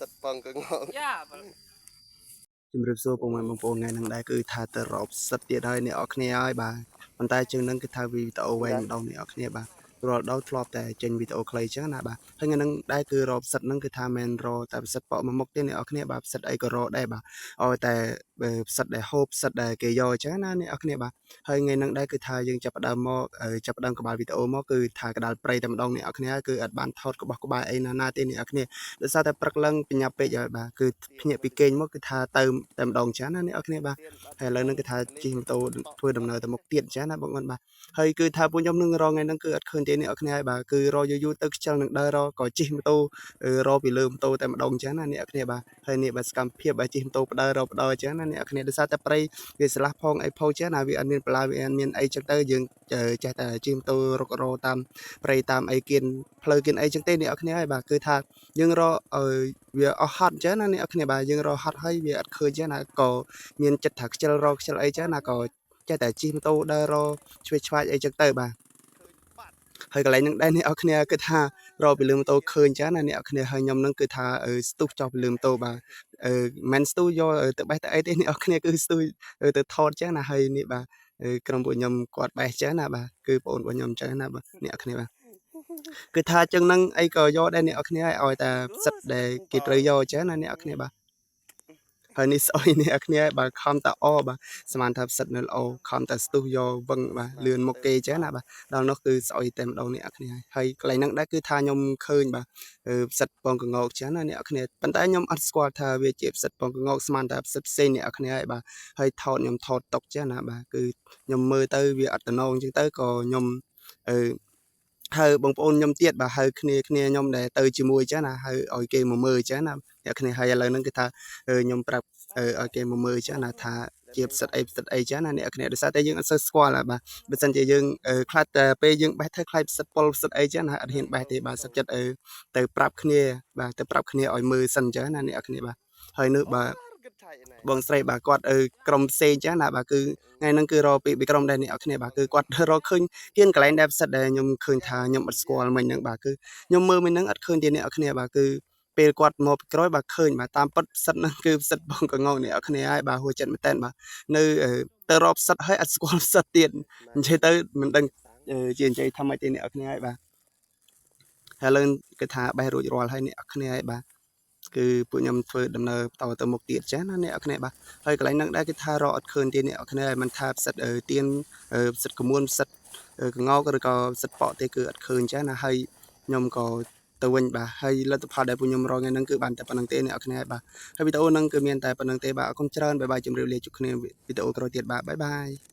សិតប៉ងកងង យ៉ា ជំរាបសួរពុកម៉ែបងប្អូនថ្ងៃហ្នឹងដែរគឺថាទៅរកផ្សិតទៀតហើយអ្នកនរគ្នាហើយបាទប៉ុន្តែជាងហ្នឹងគឺថាវីដេអូវែងម្ដងអ្នកនរគ្នាបាទរាល់ដងធ្លាប់តែចេញវីដេអូខ្លីចឹងណាបាទហើយថ្ងៃហ្នឹងដែរគឺរកផ្សិតហ្នឹងគឺថាមិនរកតែផ្សិតប៉កមួយមុខទេអ្នកនរគ្នាបាទផ្សិតអីក៏រកដែរបាទឲ្យតែផ្សិតដែលហូបផ្សិតដែលគេយកចឹងណាអ្នកនរគ្នាបាទហើយថ្ងៃហ្នឹងដែរគឺថាយើងចាប់ផ្ដើមមកចាប់ផ្ដើមក្បាលវីដេអូមកគឺថាកដាលព្រៃតែម្ដងអ្នកនរគ្នាគឺអត់បានថតក្បោះក្បាយអីណាណាទេអ្នកនរគ្នា ដោយសារតែព្រឹកឡើងបញ្ញាពេកហើយបាទគឺភ្ញាក់ពីគេងមកគឺថាទៅតែម្ដងចាណាអ្នកនរគ្នាបាទហើយឥឡូវហ្នឹងគឺថាជិះម៉ូតូធ្វើដំណើរទៅមុខទៀតចាណាបងប្អូនបាទហើយគឺថាពួកខ្ញុំនឹងរងថ្ងៃហ្នឹងគឺអត់ឃើញទេអ្នកនរគ្នាហើយបាទគឺរយូរយូរទៅខ្ជិលនឹងដើររក៏ជិះម៉ូតូរពីលើម៉ូតូតែម្ដងចាណាអ្នកនរគ្នាបាទហើយនេះបាទសកម្មភាពបាទជិះម៉ូតូបដើររបដើចាណាអ្នកនរគ្នាដោយសារតែព្រៃវាស្លាស់ផងអីផងចាណាវាអត់មានបន្លាវាអត់មានអីចឹងទៅយើងចេះតែជិះម៉ូតូរករតាមព្រៃតាមអីគៀនផ្លូវគៀនអីចឹងទេអ្នកនរគ្នាហើយបាទគឺថា យើងរកឲ្យវាអស់ហត់អញ្ចឹងណាអ្នកនរគ្នាបាទយើងរកហត់ហើយវាអត់ឃើញអញ្ចឹងណាក៏មានចិត្តថាខ្ជិលរកខ្ជិលអីចឹងណាក៏ចេះតែជិះម៉ូតូដើររកឆ្វេងឆ្វាយអីចឹងទៅបាទហើយកន្លែងហ្នឹងដែរអ្នកនរគ្នាគឺថារកពីលើម៉ូតូឃើញចឹងណាអ្នកនរគ្នាហើយខ្ញុំហ្នឹងគឺថាស្ទុះចុះពីលើម៉ូតូបាទអឺមិនស្ទុះយកទៅបេះទៅអីទេអ្នកនរគ្នាគឺស្ទុះទៅថតចឹងណាហើយនេះបាទក្រុមពួកខ្ញុំគាត់បេះចឹងណាបាទគឺបងប្អូនរបស់ខ្ញុំចឹងណាបាទអ្នកនរគ្នាបាទ គឺថាចឹងហ្នឹងអីក៏យកដែរអ្នកនរគ្នាឲ្យតែផ្សិតដែលគេត្រូវយកចឹងណាអ្នកនរគ្នាបាទហើយនេះស្អុយអ្នកនរគ្នាបើខំតាអបាទស្មានថាផ្សិតនៅល្អខំតាស្ទុះយកវឹងបាទលឿនមុខគេចឹងណាបាទដល់នោះគឺស្អុយតែម្ដងអ្នកនរគ្នាហើយកន្លែងហ្នឹងដែរគឺថាខ្ញុំឃើញបាទផ្សិតពងកងោកចឹងណាអ្នកនរគ្នាប៉ុន្តែខ្ញុំអត់ស្គាល់ថាវាជាផ្សិតពងកងោកស្មានតែផ្សិតផ្សេងអ្នកនរគ្នាហើយបាទហើយថតខ្ញុំថតຕົកចឹងណាបាទគឺខ្ញុំមើលទៅវាអត់តំណងចឹងទៅក៏ខ្ញុំអឺ ហៅបងប្អូនខ្ញុំទៀតបាទហៅគ្នាគ្នាខ្ញុំដែលទៅជាមួយចឹងណាហៅឲ្យគេមកមើលចឹងណាអ្នកគ្នាហើយឥឡូវហ្នឹងគឺថាខ្ញុំប្រាប់ឲ្យគេមកមើលចឹងណាថាជាផ្សិតអីផ្សិតអីចឹងណាអ្នកគ្នាដោយសារតែយើងអត់សូវស្គាល់បាទបើសិនជាយើងខ្លាចតែពេលយើងបេះទៅខ្លាចផ្សិតពុលផ្សិតអីចឹងណាអត់ហ៊ានបេះទេបាទសិតចិត្តទៅប្រាប់គ្នាបាទទៅប្រាប់គ្នាឲ្យមើលសិនចឹងណាអ្នកគ្នាបាទហើយនោះបាទ គិតថាឯណា បងស្រីបាទគាត់ក្រុមផ្សេងចឹងណាបាទគឺថ្ងៃហ្នឹងគឺរកពីក្រុមដែរអ្នកនរគ្នាបាទគឺគាត់រកឃើញគៀនកន្លែងដែលផ្សិតដែលខ្ញុំឃើញថាខ្ញុំអត់ស្គាល់មិញហ្នឹងបាទគឺខ្ញុំមើលមិញហ្នឹងអត់ឃើញទេអ្នកនរគ្នាបាទគឺពេលគាត់មកពីក្រោយបាទឃើញបាទតាមពិតផ្សិតហ្នឹងគឺផ្សិតបងកងងអ្នកនរគ្នាហើយបាទហួចចិត្តមែនតើបាទនៅទៅរកផ្សិតហើយអត់ស្គាល់ផ្សិតទៀតនិយាយទៅមិនដឹងជានិយាយថាម៉េចទេអ្នកនរគ្នាហើយបាទហើយលើគឺថាបេះរួចរាល់ហើយអ្នកនរគ្នាហើយបាទគឺពួកខ្ញុំធ្វើដំណើរបន្តទៅមុខទៀតចាណាអ្នកនរគ្នាបាទ ហើយកន្លែងហ្នឹងដែរគឺថារកអត់ឃើញទេអ្នកនរគ្នាហើយមិនថាផ្សិតទៀនផ្សិតក្មួនផ្សិតកងោកឬក៏ផ្សិតប៉ក់ទេគឺអត់ឃើញចាណាហើយខ្ញុំក៏ទៅវិញបាទហើយលទ្ធផលដែលពួកខ្ញុំរកថ្ងៃហ្នឹងគឺបានតែប៉ុណ្្នឹងទេអ្នកនរគ្នាបាទហើយវីដេអូហ្នឹងគឺមានតែប៉ុណ្្នឹងទេបាទអរគុណច្រើន bye bye ជម្រាបលាជួបគ្នាវីដេអូក្រោយទៀតបាទ bye bye.